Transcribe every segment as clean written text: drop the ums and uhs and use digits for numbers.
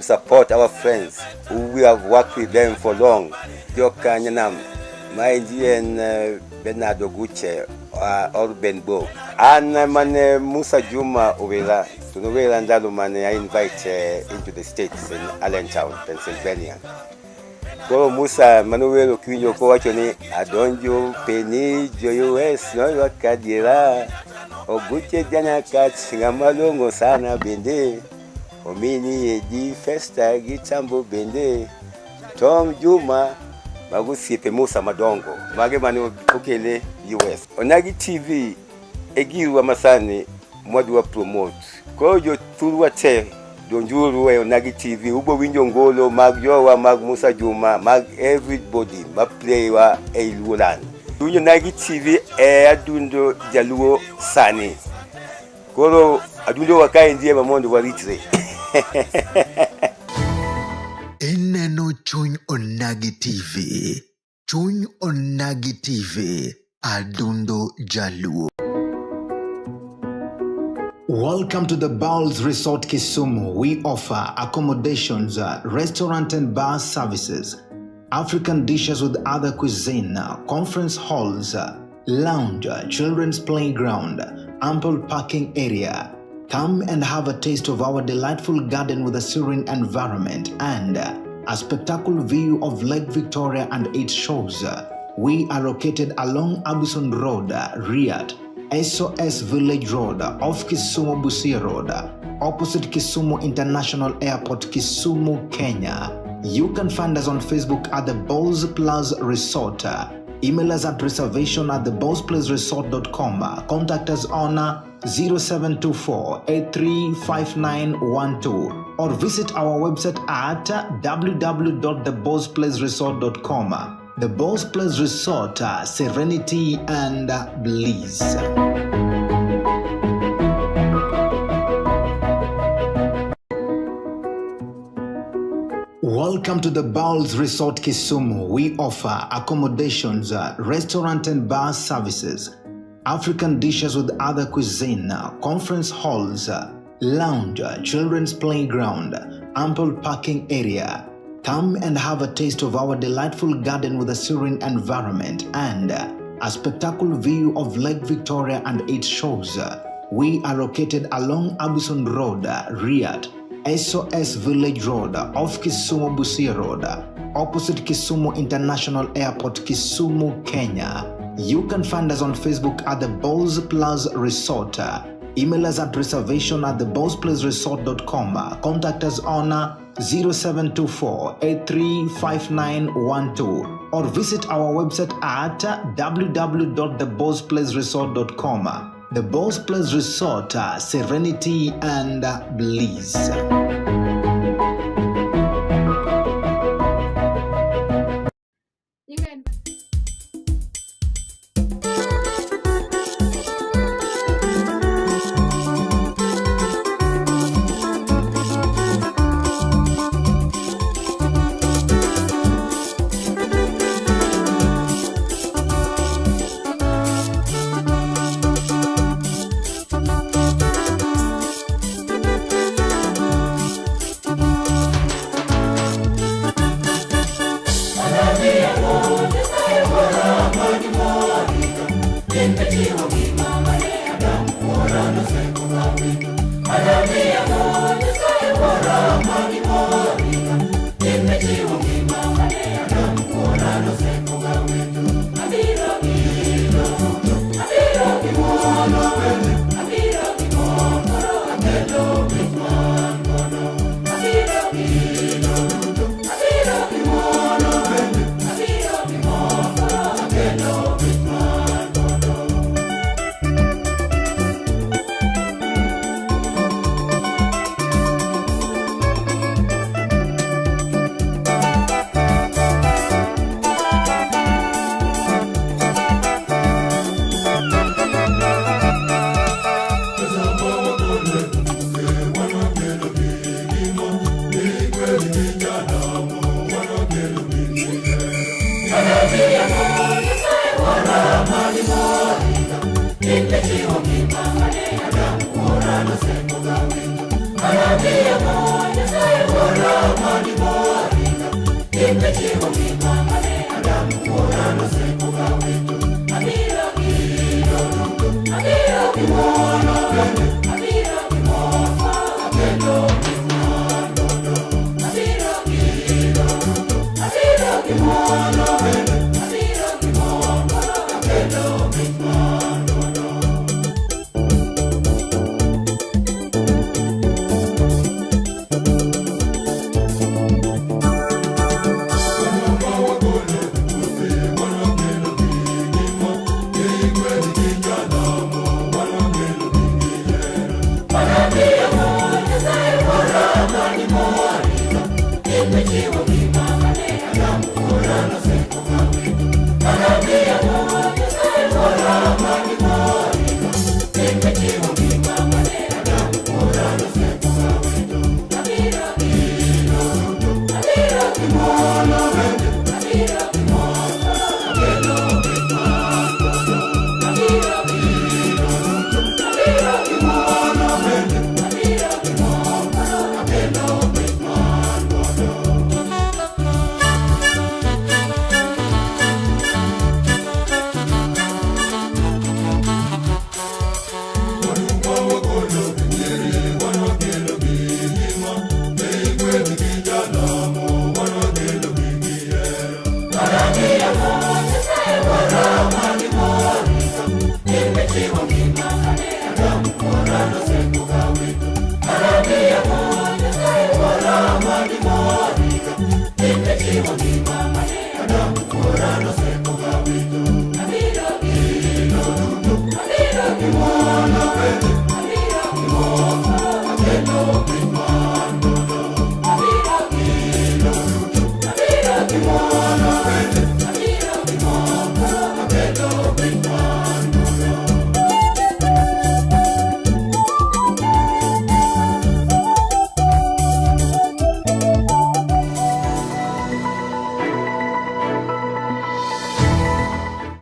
To support our friends who we have worked with them for long. Jokanyanam, maendi en Bernard Oguche or Benbo. An mane Musa Juma Owera, to nowera ndalo mane I invite into the States in Allentown, Pennsylvania. Koro Musa manowero kiwinjo kowacho ni adonjo peni jo US noywak adiera Oguche janyakach ng'ama long'o sana bende omini edi Festa gi Tambo bende Tom Juma mago osiepe Musa madongo mage mane okele US. Onagi TV e girwa masani mwadwa promote. Koro jothurwa te donjuru e Onagi TV ubo winjo ngolo mag jowa mag Musa Juma mag everybody ma play wa ei Luoland. Winjo Onagi TV e adundo jaluo sani. Koro adundo wa kaendi ema mondo waritre. Ineno Chuny Onagi TV. Chuny Onagi TV. Adundo Jaluo. Welcome to the Bowls Resort Kisumu. We offer accommodations, restaurant and bar services, African dishes with other cuisine, conference halls, lounge, children's playground, ample parking area. Come and have a taste of our delightful garden with a serene environment and a spectacular view of Lake Victoria and its shores. We are located along Abison Road, Riyadh, SOS Village Road, off Kisumu Busia Road, opposite Kisumu International Airport, Kisumu, Kenya. You can find us on Facebook at the Bowls Plus Resort. Email us at reservation@thebowlsplaceresort.com. Contact us on 0724 835912 or visit our website at www.thebowlsplaceresort.com. The Bowls Place Resort, serenity and bliss. Welcome to the Bowls Resort Kisumu. We offer accommodations, restaurant and bar services, African dishes with other cuisine, conference halls, lounge, children's playground, ample parking area. Come and have a taste of our delightful garden with a serene environment and a spectacular view of Lake Victoria and its shores. We are located along Abison Road, Riyadh, SOS Village Road, off Kisumu Busia Road, opposite Kisumu International Airport, Kisumu, Kenya. You can find us on Facebook at the Bowls Plus Resort. Email us at reservation@thebowlsplaceresort.com. Contact us on 0724 835912 or visit our website at www.thebowlsplaceresort.com. The Bowls Place Resort, serenity and bliss. You can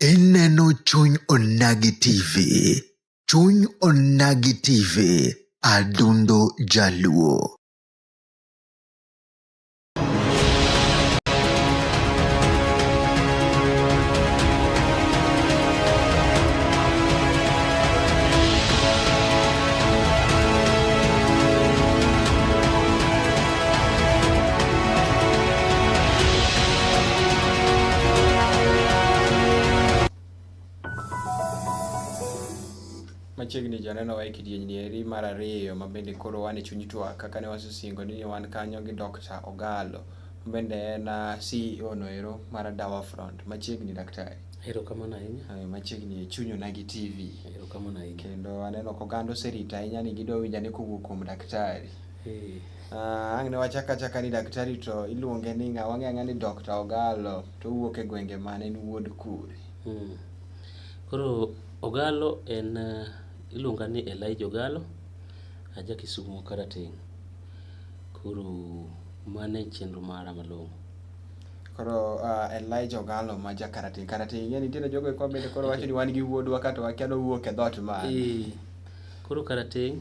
Ineno Chuny Onagi TV. Chuny Onagi TV. Adundo Jaluo. Machiegni janeno wa e kidieny ni eri mar ariyo ma bende koro wan e chuny twak kaka ne wasesingo ni wan kanyo gi Dr. Ogalo ma bende en CEO noero mar Dawa Front. Machiegni daktari. Erokamano ahinya. Machiegni e chuny Onagi TV. Erokamano ahinya. Kendo aneno ka oganda oserito ahinya ni gidwa winjo ane kowuok kuom daktari. Eh, Ang' ne wachak achaka ni daktari to iluonge ni ng'a? Wang'eyo ang'eya ni Dr. Ogalo to owuok e gwenge mane en wuod kure. Koro Ogalo en iluonga ni Elijah Ogalo, aja Kisumo Karateng'. Koro mano e chenro mara malong'o. Koro Elijah Ogalo ma ja Karateng'. Karateng' ing'e nitiere jogo eko bende koro wacho ni wan gi wuodwa ka to wakia ni owuok e dhoot mane. Koro Karateng',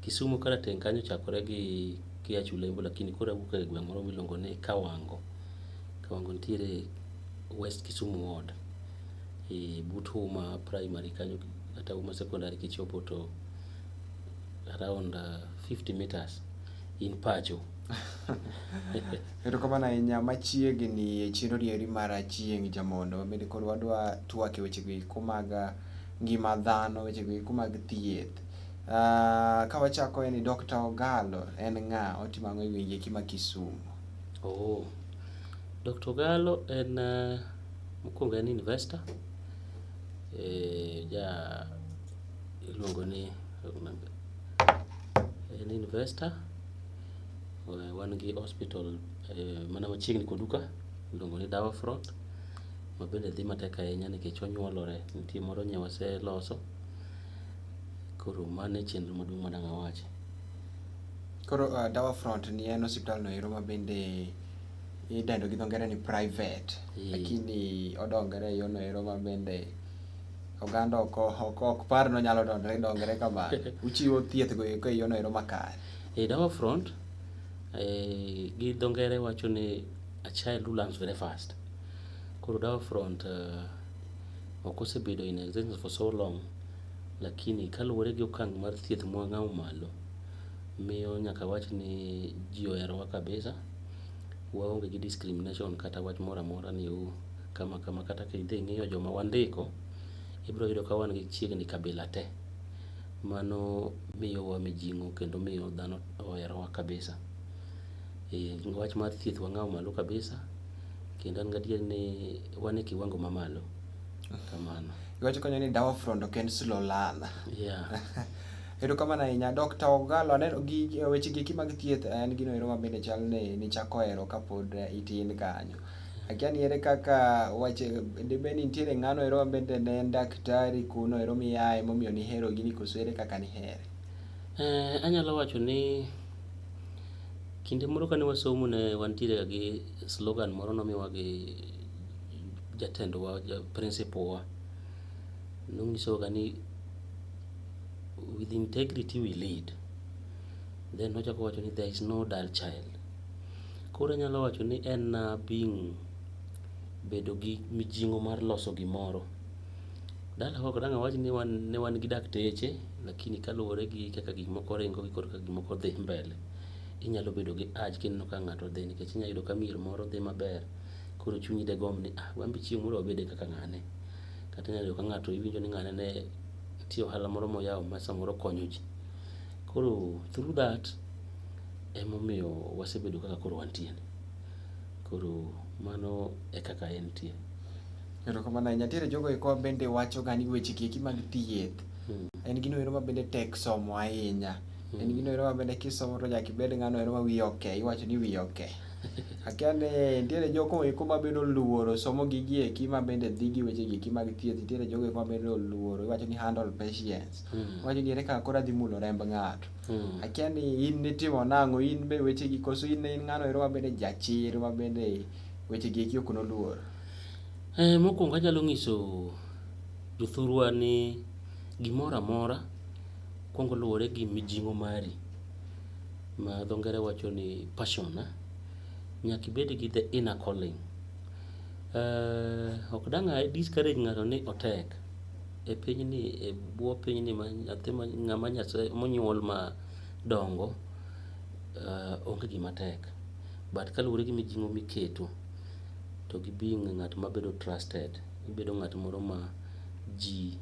Kisumo Karateng' kanyo ochakore gi Kiachulembo lakini koro awuok e gweng' moro miluongo ni Kawango. Kawango nitiere West Kisumu Ward. But Huma Primary kanyo kata Huma Secondary kichopo to around 50 meters in pacho. Erokamano ahinya machiegni e chenro ni eri mar Chieng' Jamondo ma bende koro wadwa twak e weche go eko mag ngima dhano, weche go eko mag thieth. Ka wachako en ni Dr. Ogalo en ng'a? Otimo ang'o e gwenge eki ma Kisumu? Oh, Dr. Ogalo en mokwongo en investor, ja iluongo ni en investor, wan gi hospital mana machiegni kodu ka iluongo ni Dawa Front ma bende dhi matek ahinya nikech onyuolore, nitie moro nyo waseloso. Koro mano e chenro maduong' ma dang' awachi. Koro Dawa Front ni en osiptal no ero ma bende idendo gi dho ngere ni private, lakini odongore e yono ero ma bende oganda ok par ni onyalo dongre kamano. Uchiwo thieth go eko e yono ero makare. E Dawa Front gi dho ngere wacho ni a child who learns very fast. Koro Dawa Front ok osebedo in existence for so long, lakini kaluwore gi okang' mar thieth mwang'awo malo, miyo nyaka wach ni ji oherowa kabisa. Waonge gi discrimination kata wach moro amora ni kama kama kata kidhi ing'iyo joma wandiko, ibiro yudo ka wan gi chiegni kabila te. Mano miyowa mijing'o kendo miyo dhano oherowa kabisa. Wach mar thieth wang'awo malo kabisa, kendo an gadier ni wan e kiwango mamalo. Kamano. Iwacho kanyo ni Dawa Front ok en slow learner. Yeah. Erokamano ahinya. Dr. Ogalo, aneno gi weche gi eki mag thieth en gino ero ma bende chal ni nichako hero kapod itin kanyo. Akia ni ere kaka wache dibed ni nitiere ng'ano ero ma bende ne en daktari kuno ero miaye momiyo nihero gini koso ere kaka nihere? Anyalo wacho ni kinde moro kane wasomo ne wantiere ga gi slogan moro nomiwa gi jatendwa, principal wa. Nonyisowa ga ni with integrity we lead. Then nochako owacho ni there is no dull child. Koro anyalo wacho ni en being bedo gi mijing'o mar loso gimoro. Dalawa ok dang' awach ni ne wan gi dakteche, lakini kaluwore gi kaka gik moko ringo gi kod kaka gik moko dhi mbele, inyalo bedo gi urge kineno ka ng'ato dhi nikech inyalo yudo ka mier moro dhi maber, koro chunyi degomb ni ah, wan be chieng' moro wabede kaka ng'ane. Kata inyalo yudo ka ng'ato iwinjo ni ng'ane ne nitie ohala moro moyawo ma samoro konyo ji. Koro through that, emomiyo wasebedo kaka koro wantie ni. Koro mano e kaka entie. Erokamano ahinya. Nitiere jogo eko bende wacho ga ni weche gi eki mag thieth en gino ero ma bende tek somo ahinya. En gino ero ma bende kisomo to nyaka ibed ng'ano ero ma wiye oke, iwacho ni wiye oke. Akia ni nitiere jogo eko ma bende oluoro somo gigi eki ma bende dhi gi weche gi eki mag thieth, nitiere jogo eko ma bende oluoro iwacho ni handle patients. Iwacho ni ere kaka koro adhi mulo remb ng'ato. Akia ni in nitimo nang'o, in be weche gi koso in in ng'ano ero ma bende jachir ma bende weche gi eki ok noluoro. Mokwongo anyalo nyiso jothurwa ni gimoro amora kuongo luwore gi mijing'o mari ma dho ngere wacho ni passion. Nyaka ibed gi the inner calling. Ok dang' a discourage ng'ato ni otek. E pinyni, e bwo pinyni ma nyathi ma ng'ama Nyasaye monyuol ma dongo, onge gima tek. But kaluwore gi mijing'o miketo, to gi being ng'at mabedo trusted, ibedo ng'at moro ma ji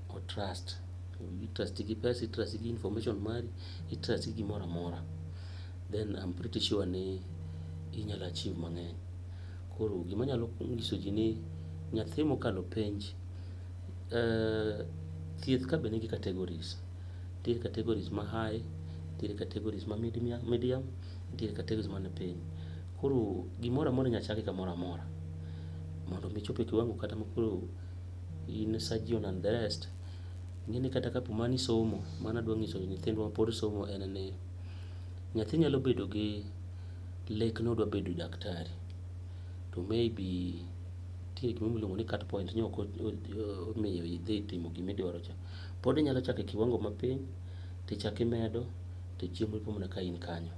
o trust. I trust gi pesa, i trust gi information mari, i trust gi gimoro amora. Then I'm pretty sure ni inyalo achieve mang'eny. Koro gima anyalo nyiso ji ni nyathi mokalo penj, thieth ka be nigi categories. Nitiere categories ma high, nitiere categories ma medium, nitiere categories man piny. Koro gimoro amora inyalo chaki kamoro amora. Mondo mi ichop e kiwango kata ma koro in surgeon and the rest, ing'e ni kata kapo mana ni isomo, mano adwa nyiso nyithindwa mapod somo en ni nyathi nyalo bedo gi lek ni odwa bedo daktari, to maybe nitie gimoro miluongo ni cut point ni ok omiyo idhi timo gimidwaro cha. Pod inyalo chako e kiwango mapiny, tichako imedo, to chieng' moro ipo mana ka in kanyo.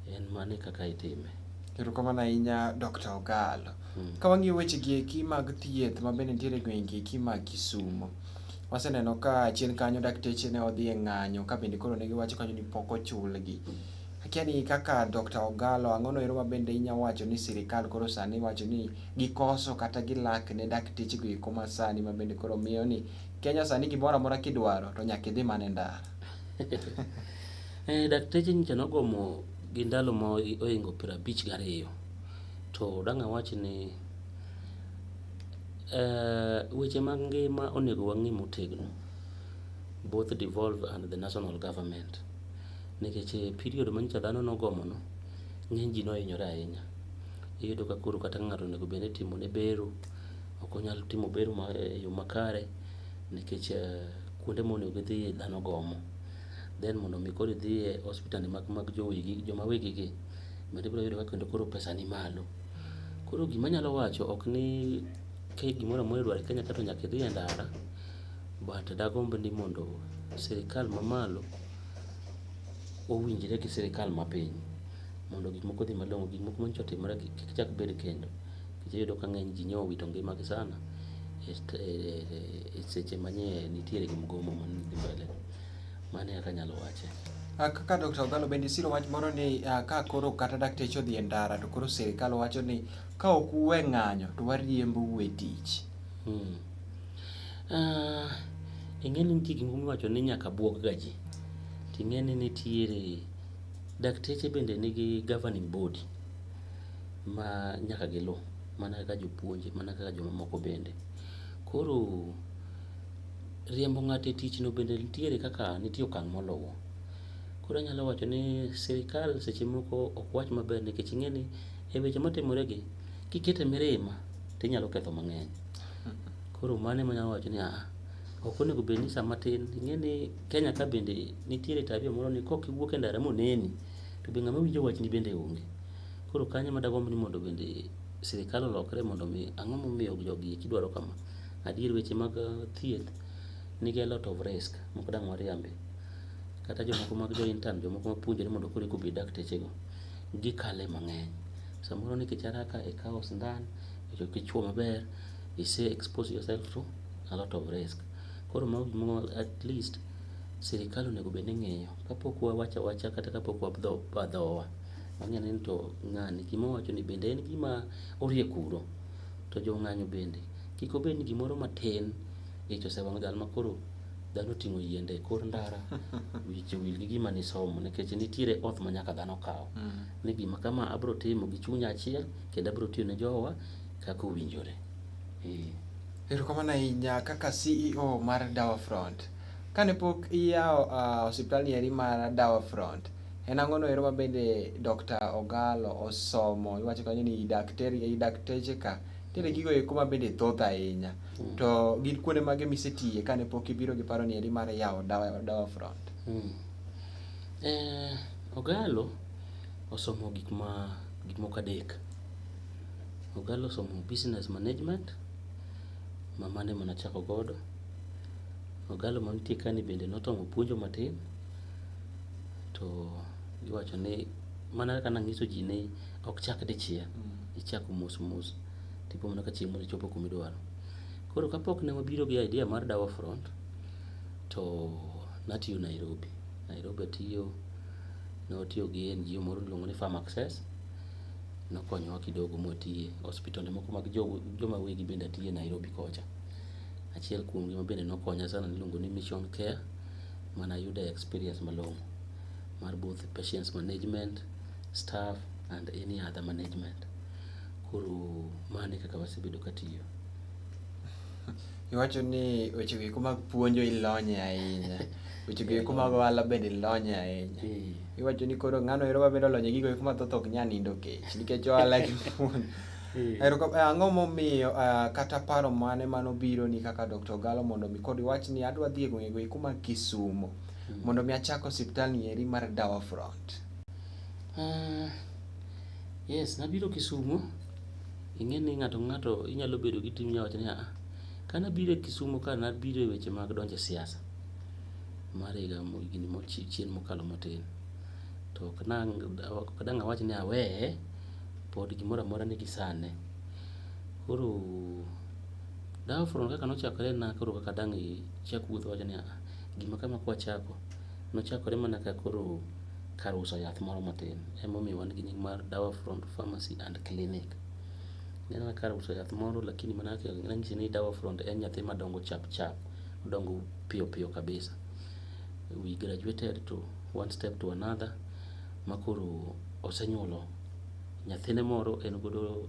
En mano e kaka itime. Erokamano ahinya Dr. Ogalo. Ka wang'iyo weche gi eki mag thieth ma bende nitiere e gwenge gi eki mag Kisumo, waseneno ka chien kanyo dakteche ne odhi e ng'anyo ka bende koro ne giwacho kanyo ni pok ochulgi. Akia ni kaka Dr. Ogalo, ang'o no ero ma bende inya wacho ni sirikal koro sani wacho ni gikoso kata gilak ne dakteche go eko masani ma bende koro miyo ni Kenya sani gimoro amora kidwaro to nyaka idhi mana e ndara. Dakteche nyocha nogomo gi ndalo ma ohingo 52 to dang' awach ni weche mag ngima onego wang'i motegno both devolved and the national government nikech e period ma nyocha dhano nogomo no ng'eny ji nohinyore ahinya. Iyudo ka koro kata ng'ato onego bed ni itimo ne bero, ok onyal timo bero e yo makare nikech kuonde monego gidhiye dhano gomo. Then mondo mi koro idhi e osiptande mag jowegi joma wegi gi, bende ibiro yudo ka kendo koro pesa ni malo. Koro gima anyalo wacho ok ni ka gimoro amora idwaro e Kenya ka to nyaka idhi e ndara, but dagomb ni mondo sirikal mamalo owinjre gi sirikal mapiny. Mondo gik moko odhi malong'o, gik moko manyocha otimore kik chak bed kendo. Nikech iyudo ka ng'eny ji nyo owito ngimagi sana e seche manye nitiere gi mgomo mane dhi mbele. Mano e kaka anyalo wache. Kaka Dr. Ogallo bende isiro wach moro ni ka koro kata dakteche odhi e ndara to koro sirikal wacho ni ka ok uwe ng'anyo to wariembou e tich. Ing'e ni nitie gimoro miwacho ni nyaka buog ga ji. Ting'e ni nitiere dakteche bende nigi governing body ma nyaka giluw mana kaka jopuonj mana kaka jomamoko bende. Koro riembo ng'ato e tich no bende nitiere kaka nitie okang' moluwo. Koro anyalo wacho ni sirikal seche moko ok wach maber nikech ing'e ni e weche matimore gi kikete mirima tinyalo ketho mang'eny. Koro mano ema anyalo wacho ni aa, ok onego bed ni sama tin, ing'e ni Kenya ka bende nitiere tabia moro ni kok iwuok e ndara moneni, to be ng'ama winjo wachni bende onge. Koro kanyo ema dagomb ni mondo bende sirikal olokre mondo mi ang'o momiyo jogi eki dwaro kama. Adier weche mag thieth nigi a lot of risk, mok dang' wariambi. Kata jomoko mag jo intern, jomoko mapuonjore mondo koro eka obed dakteche go, gikale mang'eny. Samoro nikech haraka ikawo sindan, ok ichuo maber, ise expose yourself to a lot of risk. Koro mago gimoro at least sirikal onego bed ni ng'iyo kapok wawacho awacha kata kapok waba dhowa. Wang'e ni to ng'ani gima owacho ni bende en gima orie kuro. To jo ng'anyo bende kik obed ni gimoro matin ich osewang'o jal ma koro dhano oting'o yiende e kor ndara wich owil gi gima nisomo nikech nitiere oath ma nyaka dhano kaw. Ni gima kama abro timo gi chunya achiel kendo abro tiyo ne jowa kaka owinjore. Erokamano ahinya kaka CEO mar Dawa Front. Kane pok iyawo osiptal ni eri mar Dawa Front, en ang'o no ero ma bende Dr. Ogallo osomo? Iwacho kanyo ni i dakteche ka nitiere gigo eko ma bende thoth ahinya. To gin kuonde mage misetiye kane pok ibiro gi paro ni eri mar yawo Dawa Front? Ogallo osomo gik moko adek. Ogallo osomo business management, ma mano ema nachako godo. Ogallo mantie ka ni bende notemo puonjo matin, to iwacho ni mana kaka nang'iso ji ni ok chak dichiel, ichako mos mos tipo mana ka chieng' moro ichopo kuma idwaro. Koro kapok ne wabiro gi idea mar Dawa Front, to natiyo Nairobi. Nairobi atiyo, ne watiyo gi NGO moro miluongo ni Farm Access, nokonyowa kidogo mwatiye hospitende moko mag joma wegi bende atiye Nairobi kocha. Achiel kuomgi ma bende nokonya sana niluongo ni Mission Care, manayude experience malong'o mar both patients management, staff and any other management. Koro mano e kaka wasebedo katiyo. Iwacho ni weche go eko mag puonjo ilonye ahinya. Weche go eko mag ohala bende ilonye ahinya. Iwacho ni koro ng'ano ero ma bende olony e gigo eko mathoth ok nyal nindo kech nikech ohala gi puonjo. Ang'o momiyo kata paro mane manobiro ni kaka Dr. Ogallo mondo mi koro iwach ni adwa dhi e gwenge go eko mag Kisumo mondo mi achak osiptal ni eri mar Dawa Front? Yes, nabiro Kisumo. Ing'e ni ng'ato ng'ato inyalo bedo gi tim inyalo wacho ni aa, kanabiro e Kisumo ka nabiro e weche mag donjo e siasa mar higa higni chien mokalo matin. To ok dang' awach ni aweye, pod gimoro amora nigi sane. Koro Dawa Front kaka nochakore na koro kaka dang' ichak wuotho wacho ni aa, gima kama kwachako, nochakore mana ka koro kar uso yath moro matin. Emomiyo wan gi nying mar Dawa Front Pharmacy and Clinic. Ne en kar uso yath moro lakini mana kaka nanyisi ni Dawa Front en nyathi madongo chap chap, odongo piyo piyo kabisa. We graduated to one step to another ma koro osenyuolo nyathine moro en godo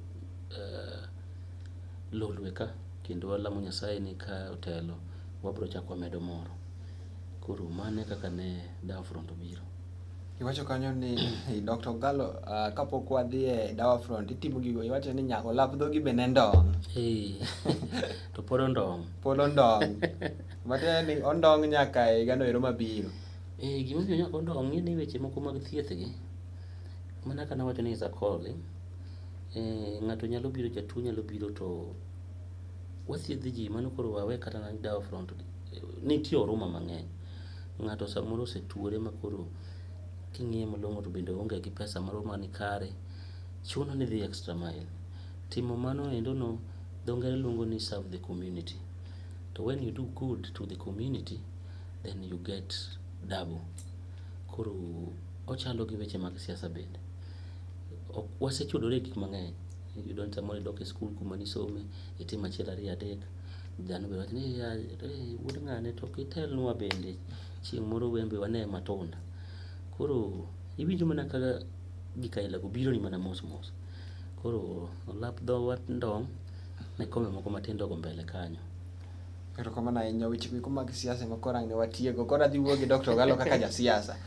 Lolwe ka kendo walamo Nyasaye ni ka otelo wabro chako wamedo moro. Koro mano e kaka ne Dawa Front obiro. Iwacho kanyo ni Dr. Ogallo kapok wadhi e Dawa Front itimo gigo iwacho ni nyaka olap dhogi be ne ndong'. To pod ondong'. Pod ondong'. Matiende ni ondong' nyaka e higano ero mabiro. Gimomiyo nyaka ondong' ing'e ni weche moko mag thieth gi mana kaka nawacho ni is a calling. Ng'ato nyalo biro, jatuo nyalo biro to wathiedho ji mano koro wawe kata mana Dawa Front. Nitie oruma mang'eny. Ng'ato samoro osetuore ma koro King'iye malong'o to bende oonge gi pesa moro mani kare. Chuno ni idhi extra mile. Timo mano endo no, dho ngere luongo ni serve the community. To when you do good to the community, then you get double. Koro ochalo gi weche mag siasa bende. Wasechudore e gik mang'eny. Iyudo ni samoro idok e skul kuma nisome, itimo achiel ariyo adek, dhano be wacho ni wuod ng'ane to ok itelnwa bende, chieng' moro wan be wane matunda. Koro iwinjo mana ka gik aila go bironi mana mos mos. Koro olap dhowa ndong' ne kombe moko matindo go mbele kanyo. Erokamano ahinya weche go mag siasa ema koro ang' ne watieko. Koro adhi wuoyo gi Dr. Ogalo kaka jasiasa.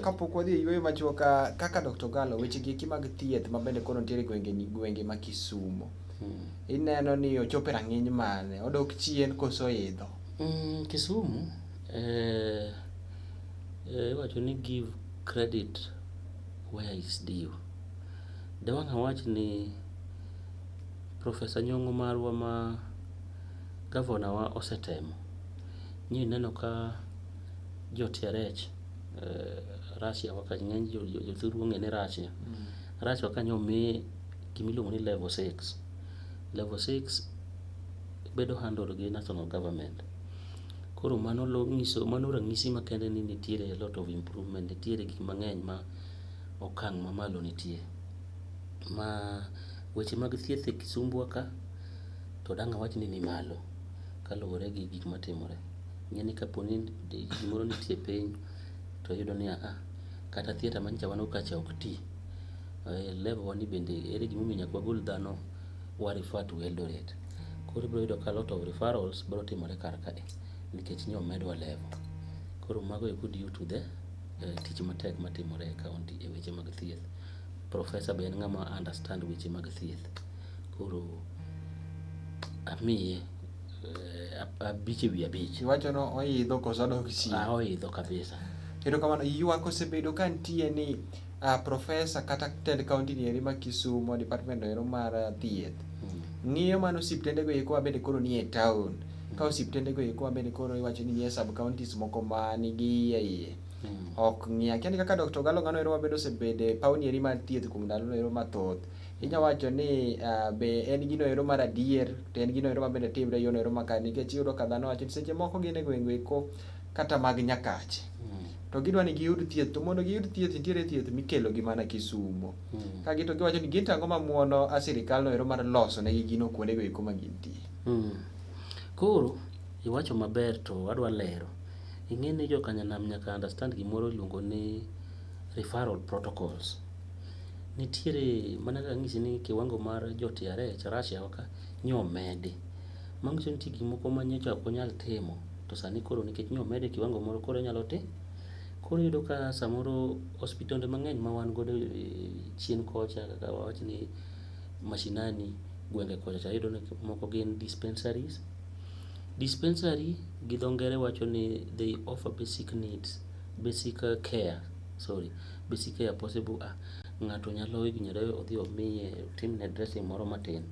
Kapok wadhi e yueyo machuok kaka Dr. Ogalo weche gi eki mag thieth ma bende koro nitiere e gwenge gwenge ma Kisumo. Ineno ni ochopo e rang'iny mane? Odok chien koso oidho? Kisumu iwacho ni give credit where is due. De wang' awach ni Professor Nyong'o marwa ma gavana wa osetemo. Ni neno ka jo TRH Russia wa ka ng'eny jothuru ong'e ni Russia. Russia wa kanyo omi gimiluongo ni level 6. Level 6 bedo handled gi national government. Koro mano nyiso mano ranyisi makende ni nitiere a lot of improvement, nitiere gik mang'eny ma okang' mamalo nitie. Ma weche mag thieth e Kisumbwa ka to dang' awach ni nimalo kaluwore gi gik matimore. Ing'e ni kaponi gimoro nitie piny to iyudo ni aa, kata theatre manyocha wan go kacha ok ti. Level wa ni bende ere gimomiyo nyaka wagol dhano wa refer to Eldoret. Koro ibiro yudo ka lot of referrals biro timore kar kae nikech nyo omedwa level. Koro mago eko due to the tich matek matimore e county e weche mag thieth. Professor be en ng'ama understand weche mag thieth. Koro amiye 5 ewi 5. Iwacho ni oidho koso odok chien? Ah, oidho kabisa. Erokamano. Ywak osebedo ka nitie ni profesa kata tend kaunti ni eri ma Kisumo, department no ero mar thieth. Ng'iyo mana osiptende go eko mabende koro nie town. Ka osiptende go eko mabende koro iwacho ni nie sub counties moko ma nigi iye iye. Ok ng'i. Akia ni kaka Dr. Ogalo ng'ano ero mabende osebedo e paw ni eri mar thieth kuom ndalo ero mathoth. Inya wacho ni be en gino ero mar adier to en gino ero mabende timre e yono ero makare nikech iyudo ka dhano wacho ni seche moko gin e gwenge eko kata mag Nyakache. To gidwa ni giyud thieth to mondo giyud thieth nitiere thieth mikelo gi mana Kisumo. Ka gin to giwacho ni gin to ang'o mamuono a sirikal no ero mar loso negi gino kuonde go eko ma gintie. Koro iwacho maber to adwa lero. Ing'e ni jokanyanam nyaka understand gimoro iluongo ni referral protocols. Nitiere mana kaka anyisi ni kiwango mar jo TRH Russia ka nyomedi. Manyiso ni nitie gik moko manyocha ok onyal timo to sani koro nikech nyomede kiwango moro koro onyalo timo. Koro iyudo ka samoro osiptende mang'eny ma wan godo chien kocha kaka wawach ni mashinani gwenge kocha cha iyudo ni moko gin dispensaries. Dispensary gi dho ngere wacho ni they offer basic needs, basic care, sorry, basic care possible. Ng'ato nyalo hinyore odhi omiye otimne dressing moro matin.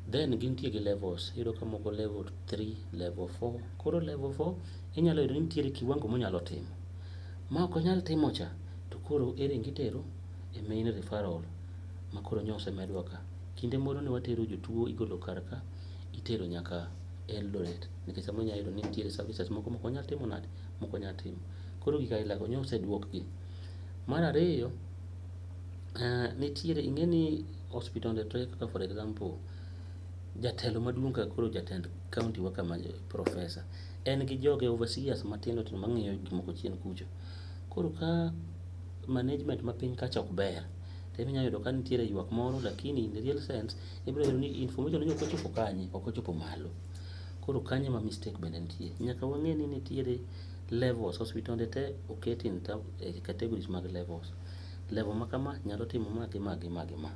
Then gintie gi levels, iyudo ka moko level 3, level 4. Koro level 4 inyalo yudo ni nitiere kiwango monyalo timo. Ma ok onyal timo cha, to koro iringo itero e main referral ma koro nyo osemedwa ka. Kinde moro ne watero jotuo igolo kar ka, itero nyaka Eldoret nikech samoro inyalo yudo ni nitiere services moko mok onyal timo nade, mok onyal timo. Koro gik aila go nyo oseduok gi. Mar ariyo, nitiere ing'e ni osiptende te kaka for example, jatelo maduong' kaka koro jatend kaunti wa kama professor, en gi joge overseers matindo tindo mang'iyo gik moko chien kucho. Koro ka management ma piny kacha ok ber, to inyalo yudo ka nitiere ywak moro lakini in the real sense, ibiro yudo ni information ni ok ochopo kanye, ok ochopo malo. Koro kanyo ema mistake bende nitie. Nyaka wang'e ni nitiere levels, osiptende te oket in e categories mag levels. Level ma kama nyalo timo ma gi ma gi ma gi ma.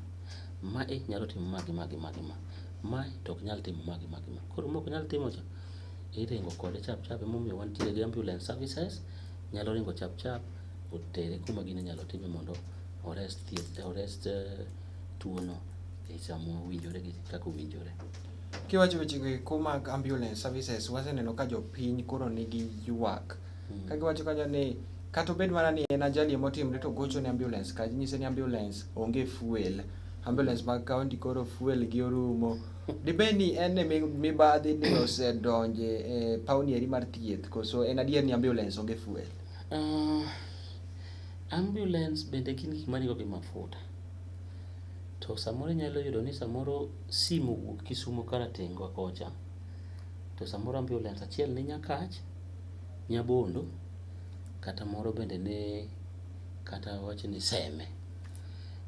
Mae nyalo timo ma gi ma gi ma gi ma. Mae to ok nyal timo ma gi ma gi ma. Koro mok nyal timo cha, iringo kode chap chap emomiyo wantiere gi ambulance services, nyalo ringo chap chap otere kuma gino inyalo time mondo ores thieth, ores tuo no e sama owinjore gi kaka owinjore. Kiwacho weche go eko mag ambulance services, waseneno ka jopiny koro nigi ywak. Ka giwacho kanyo ni Kata obed mana ni en ajali ema otimre to gocho ne ambulance ka nyise ni ambulance onge fuel. Ambulance mag county koro fuel gi orumo. Dibed ni en ni mibadhi ni osedonje e pawni eri mar thieth koso en adier ni ambulance onge fuel? Ambulance bende gin gik maringo gi mafuta. To samoro inyalo yudo ni samoro simu owuok Kisumo karateng' wa kocha, to samoro ambulance achiel ni Nyakach, Nyabondo, kata moro bende ni kata wawach ni Seme.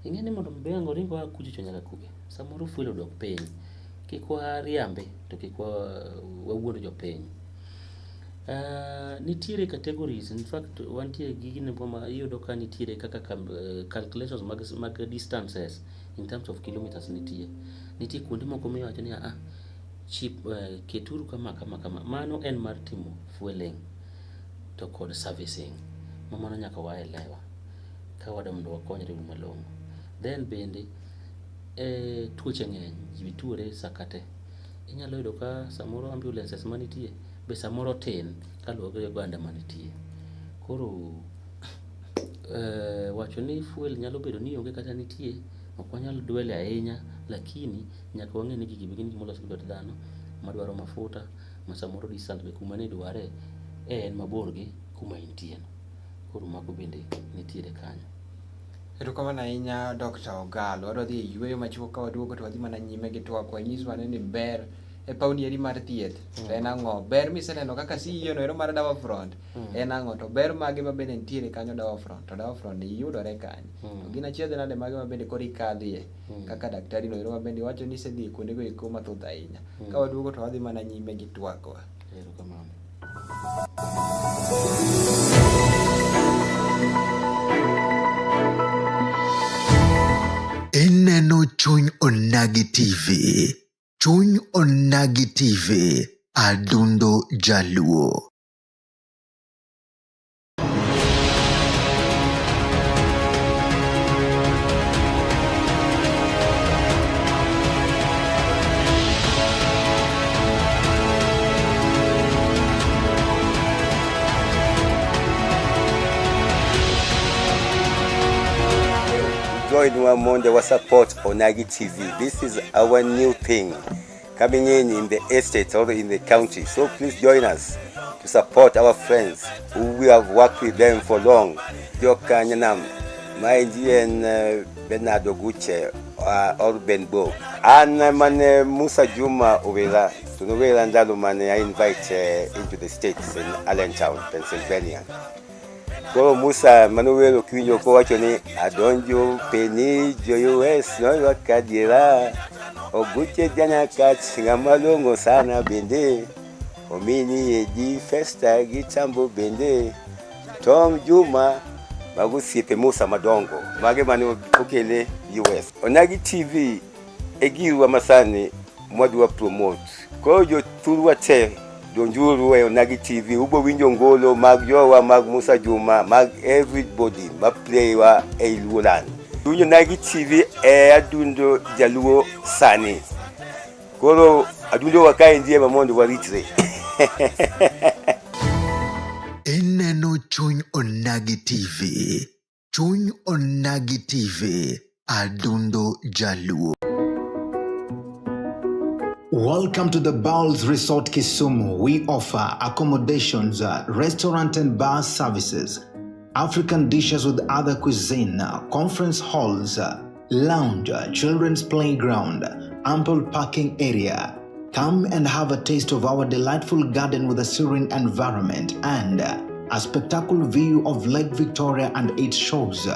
Ing'e ni mondo mi ang' oring oa kuchocho nyaka kure, samoro fuel odok piny. Kik wariambi to kik wawuond jopiny. Nitiere categories in fact wantie gi gino ma iyudo ka nitiere kaka calculations mag distances in terms of kilometers nitie. Nitie kuonde moko miwacho ni aa, chip, keturu kama kama kama. Mano en mar timo fueling to kod servicing. Ma mano nyaka waelewa ka wadwa mondo wakonyre malong'o. Then bende tuoche ng'eny, ji tuore saka te. Inyalo yudo ka samoro ambulances manitie be samoro tin kaluwore gi oganda manitie. Koro wacho ni fuel nyalo bedo ni onge kata nitie, ok wanyal dwele ahinya, lakini nyaka wang'e ni gigi be gin gik molos gi lwet dhano madwaro mafuta ma samoro distance be kuma ne idware en mabor gi kuma intie no. Koro mago bende nitiere kanyo. Erokamano ahinya Dr. Ogalo. Wadwa dhi e yueyo machuok ka waduogo to wadhi mana nyime gi twak. Wanyiswa ane ni ber e pawni eri mar thieth to en ang'o? Ber miseneno kaka CEO no ero mar Dawa Front en ang'o? To ber mage ma bende nitiere kanyo Dawa Front? To Dawa Front ni yudore kanye? To gin achiedh nade mage ma bende koro ikadhie kaka daktari no ero ma bende iwacho ni isedhi e kuondego eko mathoth ahinya. Ka waduogo to wadhi mana nyime gi twakwa. Erokamano. Ineno Chuny Onagi TV. Chuny Onagi TV. Adundo Jaluo. Join Wamonde wa support Onagi TV. This is our new thing coming in the estate or in the county. So please join us to support our friends who we have worked with them for long. Jokanyanam, maendi en Bernard Oguche or Ben Bo. An mane Musa Juma Owera, to nowera ndalo mane I invite into the States in Allentown, Pennsylvania. Koro Musa manowero kiwinjo kowacho ni adonjo peni jo US noywak adiera Oguche janyakach ng'ama long'o sana bende omini Edi Festa gi Tambo bende Tom Juma mago osiepe Musa madongo mage mane okele US. Onagi TV e girwa masani mwadwa promote. Koro jothurwa te donjuru e Onagi TV ubo winjo ngolo mag jowa mag Musa Juma mag everybody ma play wa e Luoland. Winjo Onagi TV e adundo jaluo sani. Koro adundo wa kaendi ema mondo waritre. Ineno Chuny Onagi TV. Chuny Onagi TV. Adundo Jaluo. Welcome to the Bowls Resort Kisumu. We offer accommodations, restaurant and bar services, African dishes with other cuisine, conference halls, lounge, children's playground, ample parking area. Come and have a taste of our delightful garden with a serene environment and a spectacular view of Lake Victoria and its shores.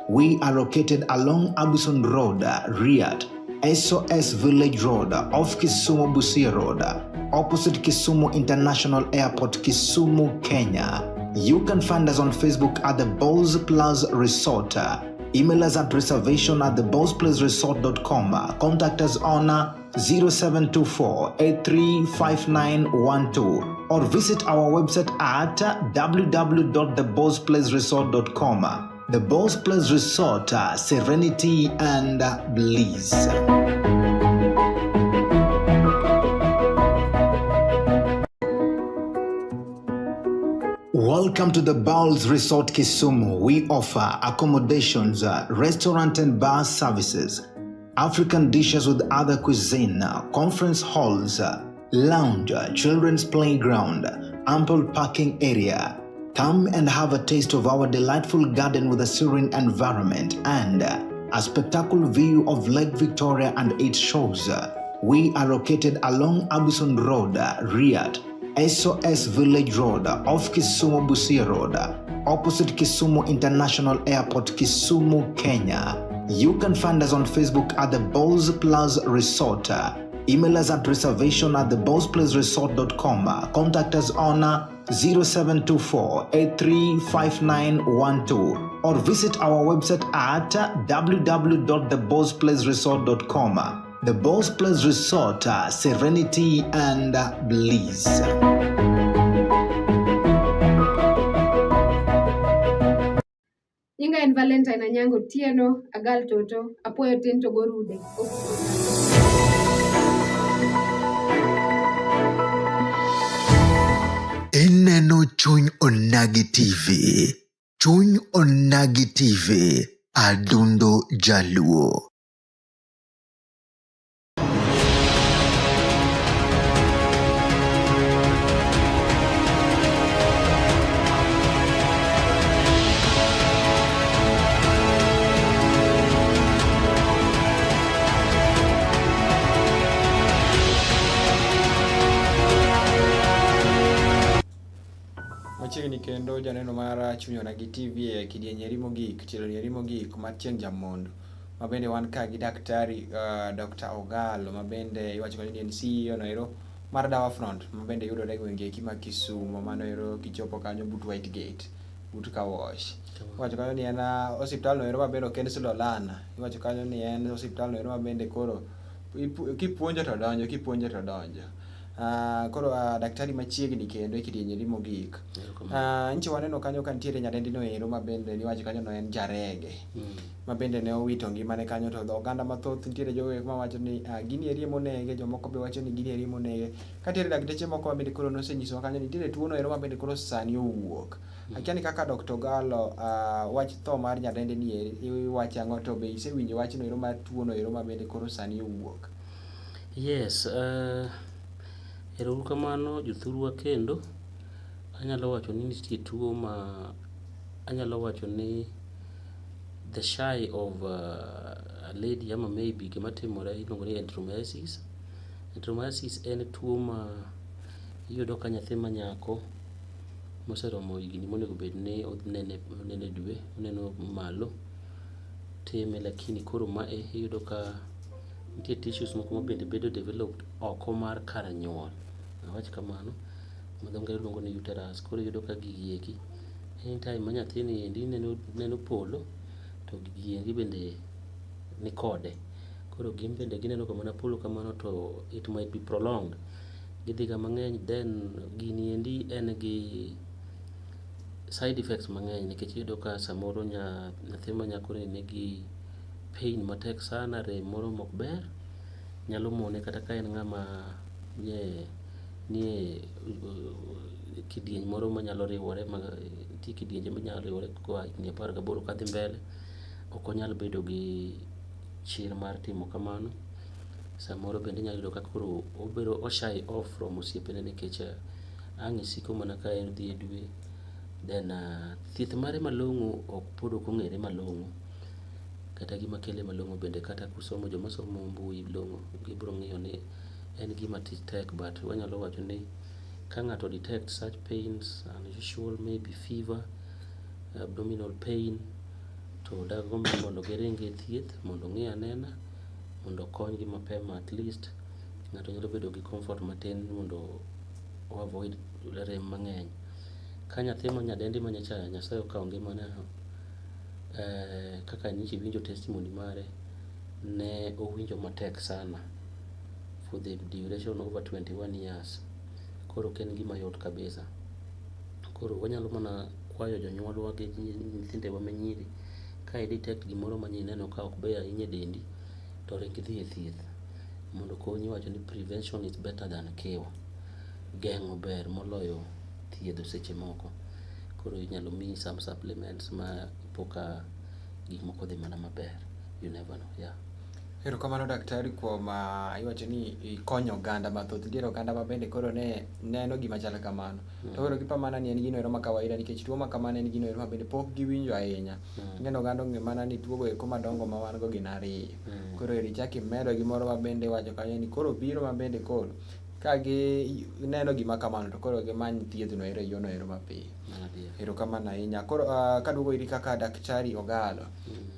We are located along Abuson Road, Riyadh, SOS Village Road, off Kisumu Busia Road, opposite Kisumu International Airport, Kisumu, Kenya. You can find us on Facebook at the Bowls Plus Resort. Email us at reservation at thebowlsplaceresort.com. Contact us on 0724 835912 or visit our website at www.thebowlsplaceresort.com. The Bowls Place Resort, serenity and bliss. Welcome Welcome to the Bowls Resort Kisumu. We offer accommodations, restaurant and bar services, African dishes with other cuisine, conference halls, lounge, children's playground, ample parking area. Come and have a taste of our delightful garden with a serene environment and a spectacular view of Lake Victoria and its shores. We are located along Abuson Road, Riyadh, SOS Village Road, off Kisumu Busia Road, opposite Kisumu International Airport, Kisumu, Kenya. You can find us on Facebook at the Bowls Plus Resort. Email us at reservation at thebowlsplaceresort.com. Contact us on 0724 835912 or visit our website at www.thebowlsplaceresort.com. The Bowls Place Resort, serenity and bliss. Nyinga en Valentine Anyango Otieno, Agal Toto, Apuoyo tin to gorude. Ineno Chuny Onagi TV. Chuny Onagi TV. Adundo Jaluo. Machiegni kendo janeno mar Chuny Onagi TV e kidieny eri mogik, tielo eri mogik mar chieng' jamondo. Ma bende wan ka gi daktari Dr. Ogalo ma bende iwacho kanyo ni en CEO no ero mar Dawa Front ma bende yudore e gwenge eki ma Kisumo mano ero kichopo kanyo but White Gate but Car Wash. Iwacho kanyo ni en osiptal no ero ma bende ok en Silolana. Iwacho kanyo ni en osiptal no ero ma bende koro kipuonjo to donjo, kipuonjo to donjo. Koro daktari machiegni kendo e kidieny eri mogik. Nyicha waneno kanyo ka nitiere nyadendi no ero ma bende niwacho kanyo no en jarege. Ma bende ne owito ngimane kanyo to oganda mathoth nitiere jogo eko mawacho ni gini eri emonege, jomoko be wacho ni gini eri emonege. Ka nitiere dakteche moko ma bende koro nosenyisowa kanyo ni nitiere tuo no ero ma bende koro sani owuok. Akia ni kaka Dr. Ogalo wach tho mar nyadendi ni eri iwacho ang'o to be isewinjo wachno ero mar tuo no ero ma bende koro sani owuok? Yes, ero uru kamano jothurwa kendo. Anyalo wacho ni nitie tuo ma anyalo wacho ni the shy of a lady ama maybe gima timore iluongo ni endometriosis. Endometriosis en tuo ma iyudo ka nyathi ma nyako moseromo higni monego bed ni onene e dwe, oneno malo time lakini koro mae iyudo ka nitie tissues moko ma bende bedo developed oko mar kar nyuol. Awach kamano, ma dho ngere luongo ni uterus. Koro iyudo ka gigi eki, anytime ma nyathini endi neno polo, to gigi endi bende ni kode. Koro gin bende gineno ga mana polo kamano to it might be prolonged. Gidhi ga mang'eny then gini endi en gi side effects mang'eny nikech iyudo ka samoro nyathi ma nyako ni nigi pain matek sana, rem moro mok ber, nyalo mone kata ka en ng'ama nie kidieny moro manyalo riwore, nitie kidienje manyalo riwore koa higni 18 kadhi mbele, ok onyal bedo gi chir mar timo kamano. Samoro bende inyalo yudo ka koro obedo o shy off from osiepene nikech ang' isiko mana ka en dhi e dwe. Then thieth mare malong'o ok pod ok ong'ere malong'o. Kata gima kele malong'o bende kata kusomo joma somo mbui long'o gibiro ng'iyo ni en gima tek but wanyalo wacho ni ka ng'ato detect such pains, unusual maybe fever, abdominal pain, to dagomb ni mondo giring e thieth mondo ong'i anena mondo okonygi mapema at least ng'ato nyalo bedo gi comfort matin mondo o avoid rem mang'eny. Ka nyathi ma nyadendi ma nyocha Nyasaye okawo ngimane kaka nyocha iwinjo testimony mare, ne owinjo matek sana for the duration over 21 years. Koro ok en gima yot kabisa. Koro wanyalo mana kwayo jonyuolwa gi nyithindewa ma nyiri ka i detect gimoro ma ineno ka ok ber ahinya e dendi, to ring idhi e thieth mondo okonyi. Iwacho ni prevention is better than cure. Geng'o ber moloyo thiedho seche moko. Koro inyalo miyi some supplements ma ipo ka gik moko dhi mana maber. You never know, yeah. Erokamano daktari kuom iwacho ni ikonyo oganda mathoth. Nitiere oganda ma bende koro ne neno gima chal kamano. To koro gipa mana ni en gino ero ma kawaida nikech tuo ma kamano en gino ero ma bende pok giwinjo ahinya. Ing'eni oganda ong'e mana ni tuo go eko madongo ma wan go gin ariyo. Koro eri ichak imedo gimoro ma bende iwacho kanyo ni koro biro ma bende koro ka gineno gima kamano to koro gimany thieth no ero e yono ero mapiyo. Mano adier. Erokamano ahinya. Koro kaduogo iri kaka daktari Ogalo.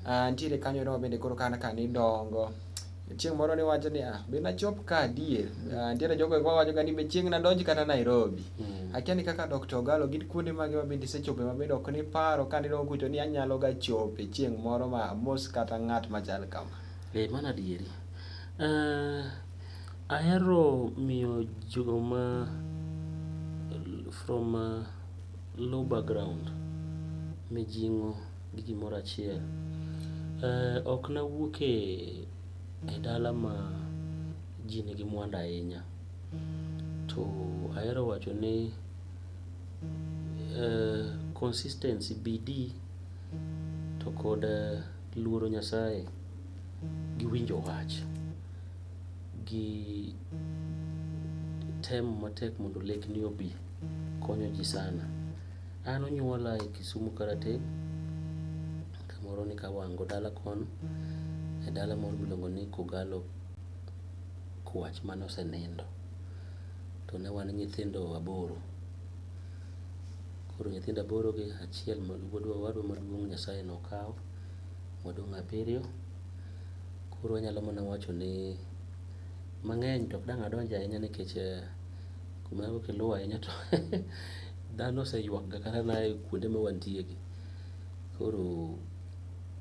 Nitiere kanyo ero ma bende koro kana ka nidongo. Chieng' moro niwacho ni ah, be nachop ka adier. Nitiere jogo eko mawacho ga ni be chieng' nadonj kata Nairobi. Akia ni kaka Dr. Ogalo gin kuonde mage ma bende isechope ma bende ok niparo ka nidongo kucho ni anyalo ga chope chieng' moro ma amos kata ng'at machal kama. Eh, mano adieri. Ahero miyo joma from low background mijing'o gi gimoro achiel. Ok nawuok e dala ma ji nigi mwandu ahinya. To ahero wacho ni consistency, bidii to kod luoro Nyasaye gi winjo wach gi temo matek mondo lekni obi konyo ji sana. An onyuola e Kisumu Karateng', kamoro ni Kawango dala kono, e dala moro miluongo ni Kogalo Kwach mane osenindo. To ne wan nyithindo aboro. Koro nyithindo aboro gi achiel wuodwa owadwa maduong' Nyasaye nokawo, wadong' abiriyo. Koro anyalo mana wacho ni mang'eny to ok dang' adonje ahinya nikech kuma ok iluwo ahinya to dhano oseywak ga kata na e kuonde ma wantie gi. Koro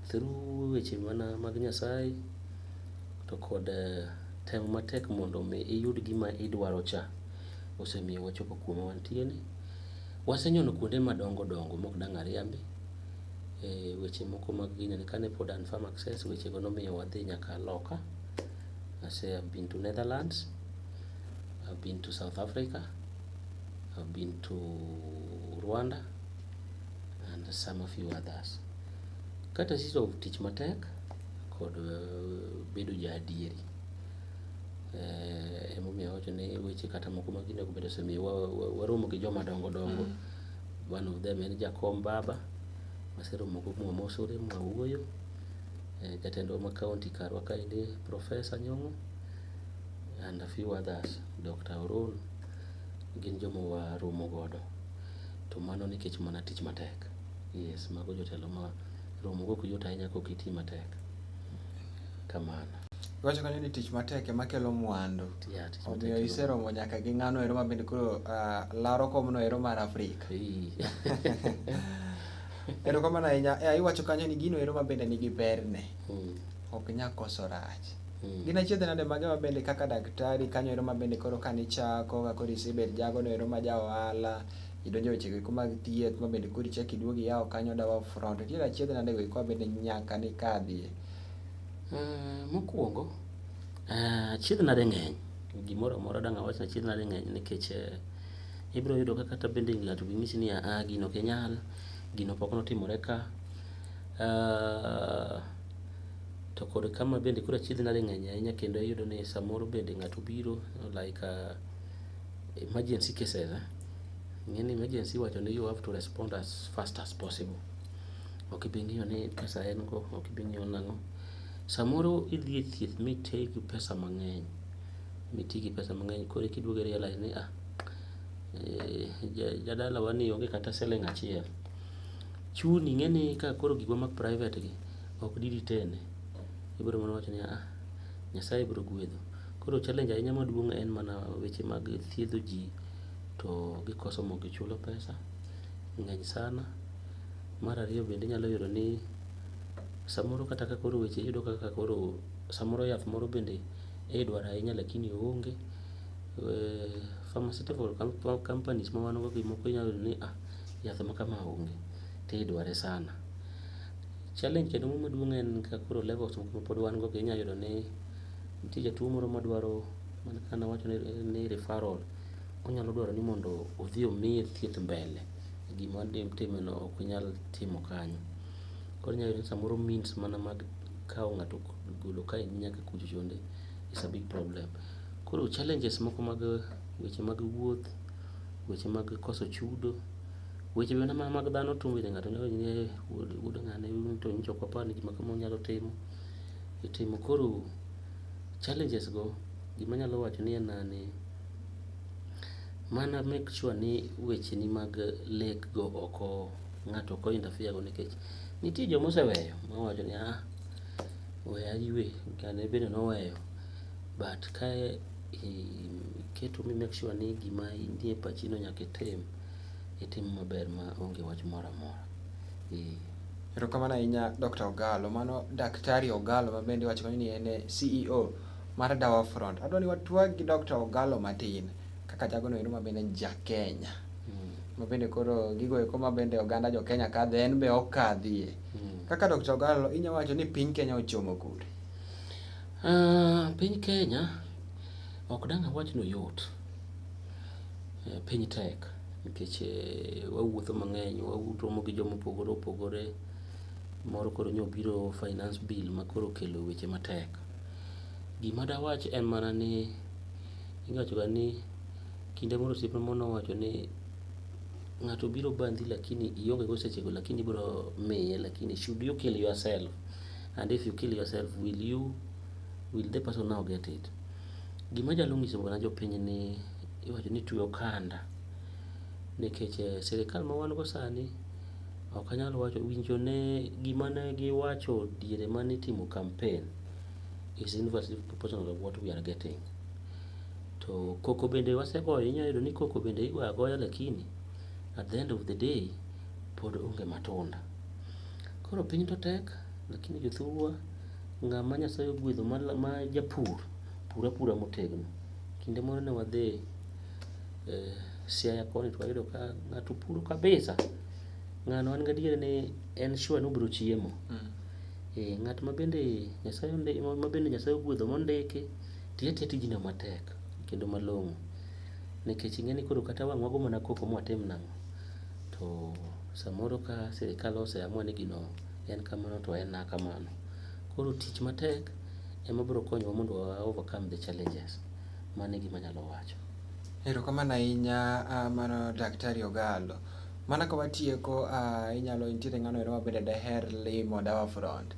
through weche mana mag Nyasaye to kod temo matek mondo mi iyud gima idwaro cha osemiyo wachopo kuma wantie ni. Wasenyono kuonde madongo dongo mok dang' ariambi. Weche moko mag gini kane pod an Farm Access weche go nomiyo wadhi nyaka loka. I've been to Netherlands, I've been to South Africa, I've been to Rwanda and some a few others. Courtesy of tich matek kod bedo ja adieri. Emomiyo awacho ni weche kata moko mag gini bende osemiyo waromo gi joma dongo dongo. One of them en Jakom Baba, waseromo go mwamosore mwawuoyo. Jatendwa ma county karwa kaendi Professor Nyong'o and a few others, Dr. Orun, gin joma waromo godo. To mano nikech mana tich matek. Yes, mago jotelo ma romo go ok yot ahinya kok iti matek. Kamano. Iwacho kanyo ni tich matek ema kelo mwandu. Yeah, tich matek Omiyo kelo iseromo nyaka gi ng'ano ero ma bende koro laro komno ero mar Afrika. Ee. Erokamano ahinya. Iwacho kanyo ni gino ero ma bende nigi berne. Ok nyal koso rach. Gin achiedh nade mage ma bende kaka daktari kanyo ero ma bende koro kanichako ka koro isebet jagono ero ma ja ohala, idonjo e weche go eko mag thieth ma bende koro ichako iduogo iyawo kanyo Dawa Front. Nitiere achiedh nade go eko ma bende nyaka nikadhie? Mokwongo, achiedh nade ng'eny. Gimoro amora dang' awach ni achiedh nade ng'eny nikech ibiro yudo ka kata bende ng'ato be nyisi ni aa gino ok inyal, gino pok notimore ka. To kod kama bende koro achiedh nade ng'eny ahinya kendo iyudo ni samoro bende ng'ato biro like emergency cases. Ing'e ni emergency iwacho ni you have to respond as fast as possible. Ok ibi ng'iyo ni pesa en go, ok ibi ng'iyo nang'o. Samoro idhi e thieth miti gi pesa mang'eny, miti gi pesa mang'eny koro eka iduogo i realize ni ah, jadalawa ni onge kata siling' achiel. Chuni ing'e ni ka koro gikwa mag private gi ok di retain. Ibiro mana wacho ni ah, Nyasaye biro gwedho. Koro challenge ahinya maduong' en mana weche mag thiedho ji to gikoso mok gichulo pesa, ng'eny sana. Mar ariyo bende inyalo yudo ni samoro kata ka koro weche iyudo kaka koro samoro yath moro bende idwaro ahinya lakini oonge. Pharmaceutical companies ma wan go gi moko inyalo yudo ni ah, yath ma kama onge tidware sana. Challenge kendo maduong' en ka koro levels moko ma pod wan go gi inya yudo ni nitie jatuo moro madwaro mana kaka nawacho ni referral. Onyalo dwaro ni mondo odhi omiye thieth mbele. Gima timeno ok inyal timo kanyo. Koro inyalo yudo ni samoro means mana mag kawo ng'ato golo kae nyaka kucho chonde is a big problem. Koro challenges moko mag weche mag wuoth, weche mag koso chudo, weche mana mag dhano to bende ng'ato nyalo ni wuod ng'ane to nyocha ok wapar ni gima kama onyalo timo. Itimo koro challenges go gima anyalo wacho ni en ni mana make sure ni weche ni mag lek go oko ng'ato ok o interfere go nikech nitie joma oseweyo mawacho ni ah we aywe ng'ane bende noweyo but ka iketo mi make sure ni gima nie pachi no nyaka itim itimo maber ma onge wach moro amora. Erokamano ahinya Dr. Ogalo. Mano Daktari Ogalo ma bende iwacho ni en e CEO mar Dawa Front. Adwa ni watwag gi Dr. Ogalo matin kaka jagono ero ma bende ja Kenya. Ma bende koro gigo eko ma bende oganda jo Kenya kadhe en be okadhie. Kaka Dr. Ogalo inya wacho ni piny Kenya ochomo kure? Piny Kenya ok dang' awach ni oyot. Piny tek nikech wawuotho mang'eny, waromo gi joma opogore opogore. Moro koro nyo obiro finance bill ma koro okelo weche matek. Gima dawach en mana ni iwacho ga ni kinde moro osiepna moro nowacho ni ng'ato biro bandhi lakini ionge go seche go lakini ibiro miye lakini should you kill yourself and if you kill yourself will the person now get it? Gima anyalo nyiso mana jopiny ni iwacho ni twe okanda nikech sirikal ma wan go sani ok anyal wacho winjo ne gima ne giwacho diere mane itimo campaign is inversely proportional of what we are getting. To koko bende wasegoyo inyalo yudo ni koko bende igoyo agoya lakini at the end of the day pod onge matunda. Koro piny to tek lakini jothurwa ng'ama Nyasaye ogwedho ma japur, pur apura motegno. Kinde moro ne wadhi Siaya koni to wayudo ka ng'ato puro kabisa. Ng'ano an gadier ni en sure ni obiro chiemo. Ng'at ma bende Nyasaye ogwedho mondiki, ti atiya tijno matek kendo malong'o. Nikech ing'e ni koro kata wang' wago mana koko mwatim nang'o, to samoro ka sirikal ose amua ni gino en kamano to en kamano. Koro tich matek ema biro konyowa mondo wa overcome the challenges. Mano e gima anyalo wacho. Erokamano ahinya mano Daktari Ogalo. Mana ka watieko inyalo nitiere ng'ano ero mabende daher limo Dawa Front.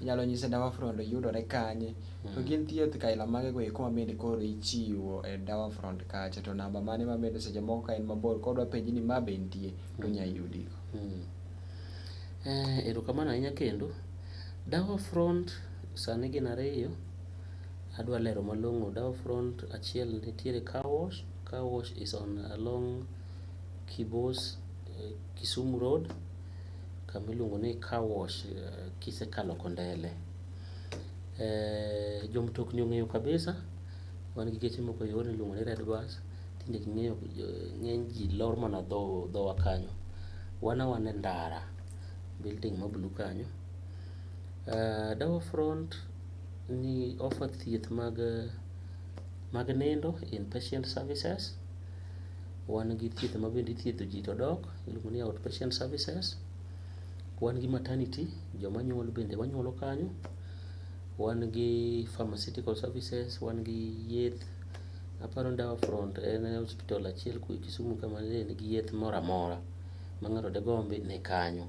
Inyalo nyise Dawa Front yudore kanye, to gin thieth kaila mage go eko mabende koro ichiwo e Dawa Front kacha, to namba mane mabende seche moko ka en mabor kodwa penji ni ma be nitie to onya yudigo. Erokamano ahinya kendo. Dawa Front sani gin ariyo. Adwa lero malong'o. Dawa Front achiel nitiere car wash. Car wash is on along Kibos Kisumu Road kama iluongo ni car wash kisekalo Kondele. Jomtokni ong'eyo kabisa. Wan gi geche moko e yorno iluongo ni red bus. Tinde ging'eyo ng'eny ji lor mana dhowa kanyo. Wan awana e ndara building ma blue kanyo. Dawa Front ni offer thieth mag nindo inpatient services. Wan gi thieth ma bende ithiedho ji to dok iluongo ni outpatient services. Wan gi maternity, joma nyuol bende wanyuolo kanyo. Wan gi pharmaceutical services, wan gi yeth. Aparo ni Dawa Front en hospital achiel Kisumu ka ma nigi yeth moro amora ma ng'ato degombi ni kanyo.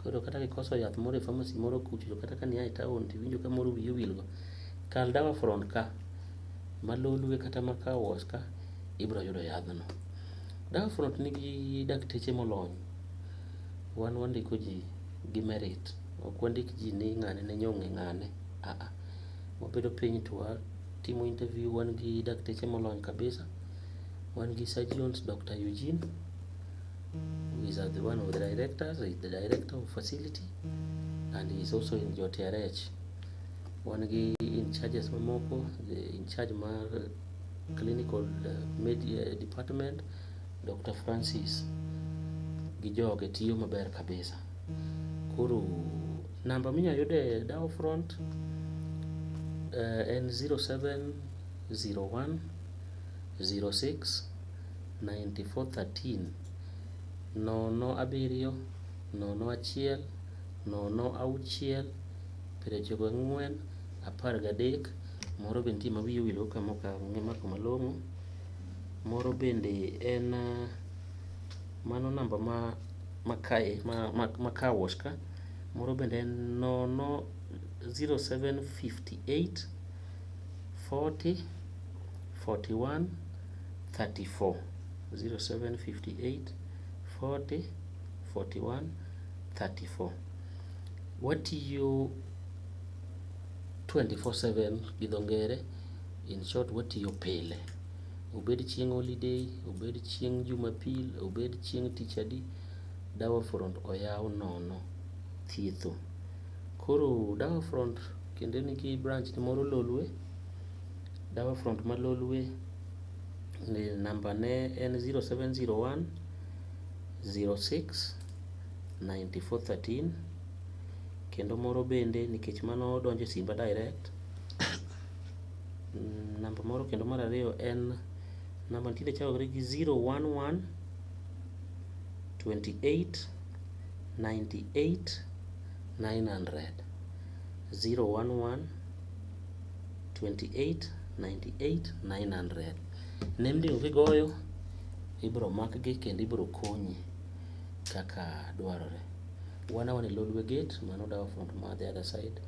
Koro kata kikoso yath moro e pharmacy moro kucho kata ka nia e town tiwinjo ka moro wiyi owil go, kal Dawa Front ka ma Lolwe kata ma car wash ka ibiro yudo yadhno. Dawa Front nigi dakteche molony. Wan wandiko ji gi merit. Ok wandik ji ni ng'ane ne ong'e ng'ane. Aa, wabedo piny to watimo interview wan gi dakteche molony kabisa. Wan gi surgeons Dr. Eugene who is the one of the directors, he is the director of facility and he is also in JTRH. Wan gi in charges mamoko, the in charge mar clinical department Dr. Francis gi joge tiyo maber kabisa. Koro namba minyalo yude Dawa Front en 0701 06 94 13. Nono abiriyo, nono achiel, nono auchiel, 94, 13. Moro be nitie ma wiye owil go ka mok amako malong'o. Moro bende en mano namba ma kae ma car wash ka. Moro bende en nono 0758 40 41 34. 0758 40 41 34. Watiyo 24/7 gi dho ngere. In short, watiyo pile. Obed chieng' holiday, obed chieng' Jumapil, obed chieng' tich adi, Dawa Front oyaw nono thietho. Koro Dawa Front kendo nigi branch moro Lolwe. Dawa Front ma Lolwe namba ne en 0701 06 94 13. Kendo moro bende nikech mano donjo e simba direct. Namba moro kendo mar ariyo en namba nitiere chakore gi 011 28 98 900. 011 28 98 900. Nembni go kigoyo ibiro makgi kendo ibiro konyi kaka dwarore. Wan awana e Lolwe Gate, mano Dawa Front ma the other side.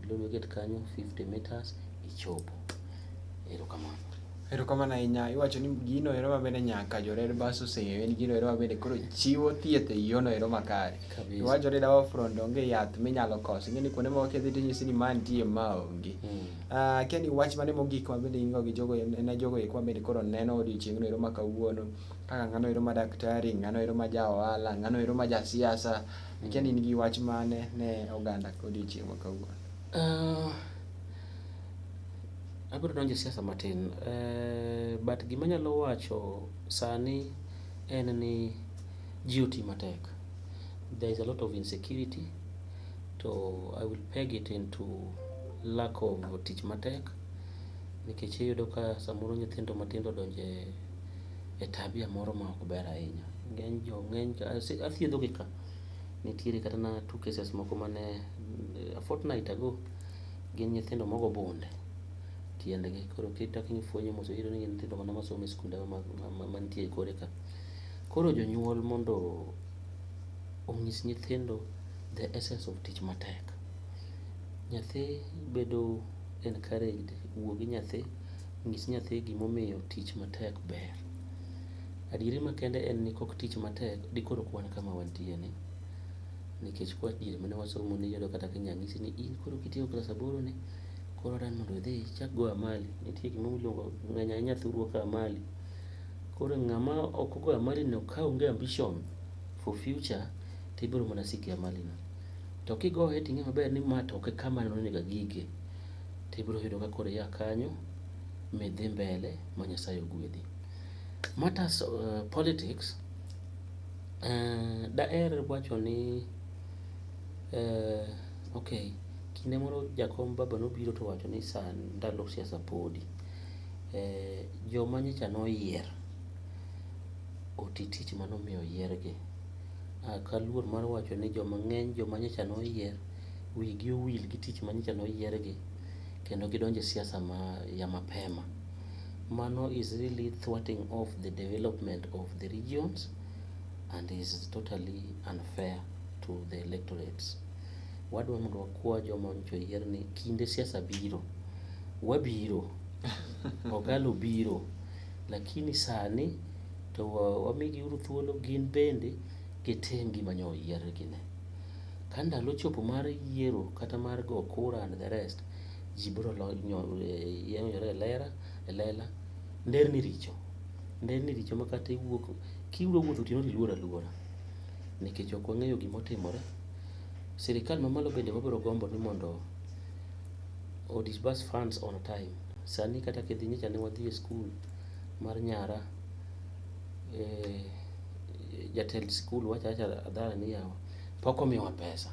Lolwe Gate kanyo 50 meters ichopo. Erokamano. Erokamano ahinya. Iwacho ni gino ero mabende nyaka jo Red Bus oseng'eyo en gino ero mabende koro chiwo thieth e yono ero makare. Kabisa. Iwacho ni Dawa Front onge yath minyalo koso. Ing'e ni kuonde moko kidhi tinyisi ni ma nitie ma onge. Akia ni wach mane mogik ma bende in go gi jogo ne jogo eko mabende koro neno odiochieng'no ero ma kawuono kaka ng'ano ero ma daktari, ng'ano ero ma ja ohala, ng'ano ero ma ja siasa. Akia ni in gi wach mane ne oganda odiochieng' ma kawuono. Abiro donjo e siasa matin. But gima anyalo wacho sani en ni ji oti matek. There is a lot of insecurity to I will peg it into lack of tich matek nikech iyudo ka samoro nyithindo matindo odonjo e tabia moro ma ok ber ahinya. Ng'eny jo ng'eny athiedho gi ka. Nitiere kata na two cases moko mane a fortnight ago gin nyithindo mogo bunde tiendgi. Koro kik ifwenyo mos iyudo ni gin nyithindo mana masomo e skunde mantie e kore ka. Koro jonyuol mondo onyis nyithindo the essence of tich matek. Nyathi bedo encouraged, wuo gi nyathi, nyis nyathi gimomiyo tich matek ber. Adieri makende en ni kok tich matek dikoro ok wan kama wantie ni. Nikech kwa diere mane wasomo niyudo kata ka inya nyisi ni in koro kitieko klas aboro ni koro adwa ni mondo idhi ichak goyo amali. Nitie gima iluongo ng'eny ahinya thurwa ka amali. Koro ng'ama ok ogoyo amali no ka onge ambition for future tibiro mana siko e amali no. To kigoye ting'e maber ni ma to ok e kama onego agike. Tibiro yudo ka koro ia kanyo midhi mbele ma Nyasaye ogwedhi. Matters politics, daher wacho ni okay, kinde moro jakom baba nobiro to owacho ni sa ndalo siasa podi. Joma nyocha noyier oti tich manomiyo oyiergi. Ok aluor mar wacho ni joma ng'eny joma nyocha noyier wigi owil gi tich manyocha noyiergi kendo gidonjo e siasa ma ya mapema. Mano is really thwarting off the development of the regions and is totally unfair to the electorates. Wadwa mondo wakwa joma nyocha oyier ni kinde siasa biro. Wabiro. Ogalo biro. Lakini sani to wamigi uru thuolo gin bende gitim gima nyo oyiergi ne. Ka ndalo ochopo mar yiero kata mar go kura and the rest, ji biro yieng'ore e lela. Nderni richo. Nderni richo ma kata iwuok kidwa wuotho otieno to iluor aluora. Nikech ok wang'eyo gima otimore. Sirikal mamalo bende wabiro gombo ni mondo o disburse funds on time. Sani kata kidhi nyocha ne wadhi e skul mar nyara, jatend skul wacho awacha hadhara ni yawa pok omiwa pesa.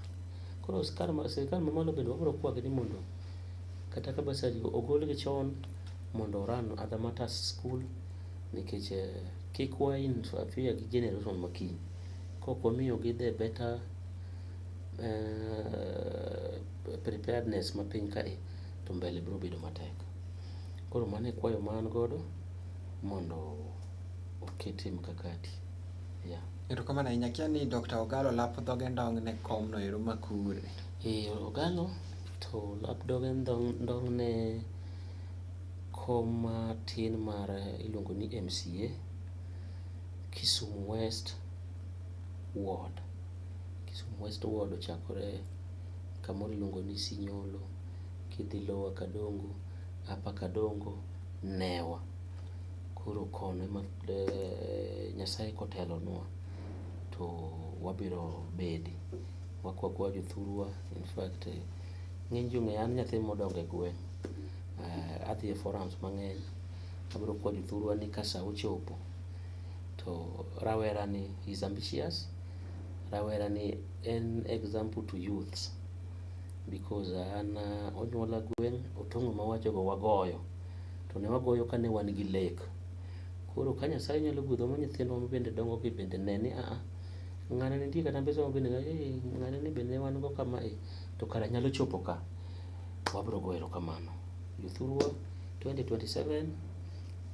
Koro sirikal mamalo bende wabiro kwagi ni mondo kata ka bursary ogolgi chon mondo o run other matters school nikech kik wa interfere gi generation ma kiny. Kok wamiyogi the better preparedness ma piny kae to mbele biro bedo matek. Koro mano e kwayo ma an godo mondo okete mkakati. Yeah. Erokamano ahinya. Akia ni Dr. Ogalo lap dhoge ndong' ne kom no ero ma kure. E Ogalo to lap dhoge ndong' ne kom matin mar iluongo ni MCA Kisumu West Ward. Kisumu West Ward ochakore kamoro iluongo ni Sinyolo, kidhi Lower Kadongo, Upper Kadongo, Newa. Koro kono ema Nyasaye kotelonwa to wabiro bede. Wakwa akwa jothurwa, in fact ng'eny ji ong'eya an nyathi modongo e gweng'. Adhi e forums mang'eny, abiro kwa jothurwa ni ka sa ochopo to rawera ni is ambitious, rawera ni en example to youths because an onyuola gweng' otong'o mawacho go wagoyo to ne wagoyo kane wan gi lek. Koro ka Nyasaye nyalo gwedho ma nyithindwa ma bende dongo gi bende ne ni aa ng'ane nitie kata mbese ma bende ng'ane ni bende ne wan go kama e to kara nyalo chopo ka. Wabiro goyo erokamano. Jothurwa 2027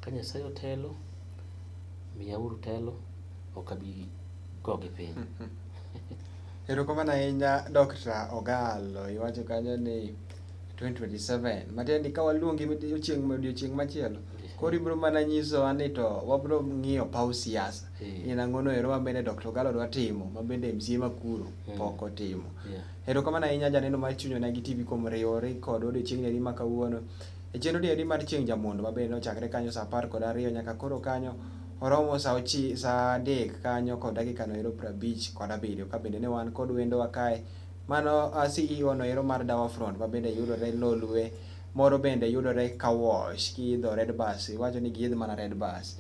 ka Nyasaye otelo, miyauru telo, ok abi gogi piny. Erokamano ahinya Dr. Ogalo. Iwacho kanyo ni 2027. Matiende ni ka waluongi odiochieng' machielo, koro ibiro mana nyisowa ni to wabiro ng'iyo paw siasa. En ang'ono ero ma bende Dr. Ogalo dwa timo, ma bende MCA ma kuro pok otimo. Erokamano ahinya janeno mar Chuny Onagi TV kuom riwore kod odiochieng' ni ma kawuono. E chenro ni eri mar chieng' jamondo ma bende nochakre kanyo saa 12 nyaka koro kanyo oromo saa 3 kanyo kod dakika no ero 57 ka bende ne wan kod wendowa kae mano CEO no ero mar Dawa Front ma bende yudore Lolwe moro bende yudore Kawosh kiidho Red Bus iwacho ni giidh mana Red Bus.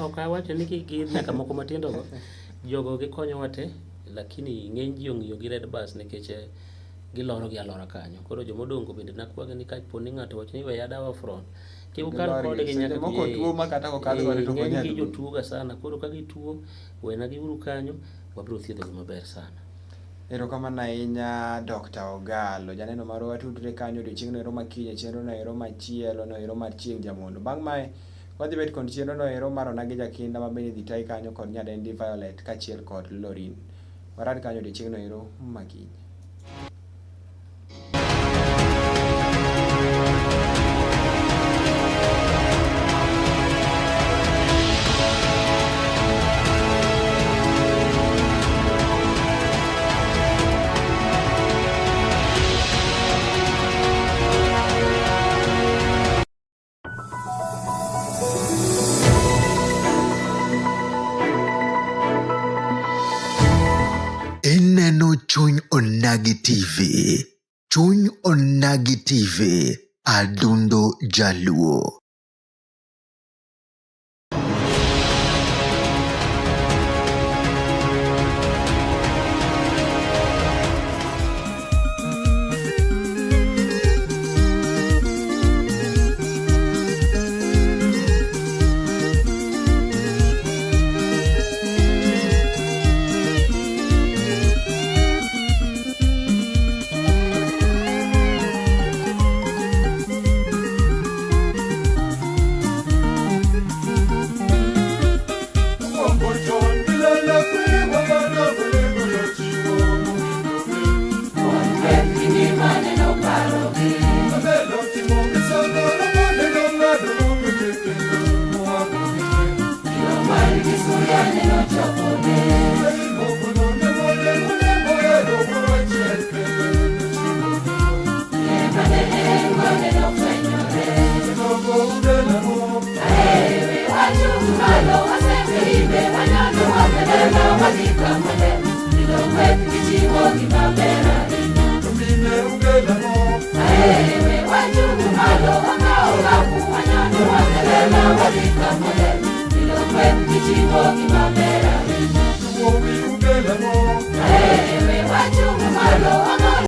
Ok awacho ni giidh nyaka moko matindo go. Jogo gikonyowa te lakini ng'eny ji ong'iyo gi Red Bus nikech giloro gi alora kanyo. Koro jomodongo bende nakwagi ni kapo ni ng'ato owacho ni weya Dawa Front kik ukal kodgi nyaka moko tuo ma kata kokadh godo to ng'eny gi jotuo ga sana. Koro ka gituo wena giuru kanyo wabiro thiedhogi maber sana. Erokamano ahinya Dr. Ogalo. Janeno marwa watudre kanyo odiochieng' no ero ma kiny e chenro no ero machielo no ero mar chieng' jamondo. Bang' mae wadhi bet kod chenro no ero mar Onagi Jakinda ma bende idhi tayi kanyo kod nyadendi Violet kaachiel kod Lorin. Warad kanyo odiochieng' no ero ma kiny. Ineno Chuny Onagi TV. Chuny Onagi TV. Adundo Jaluo.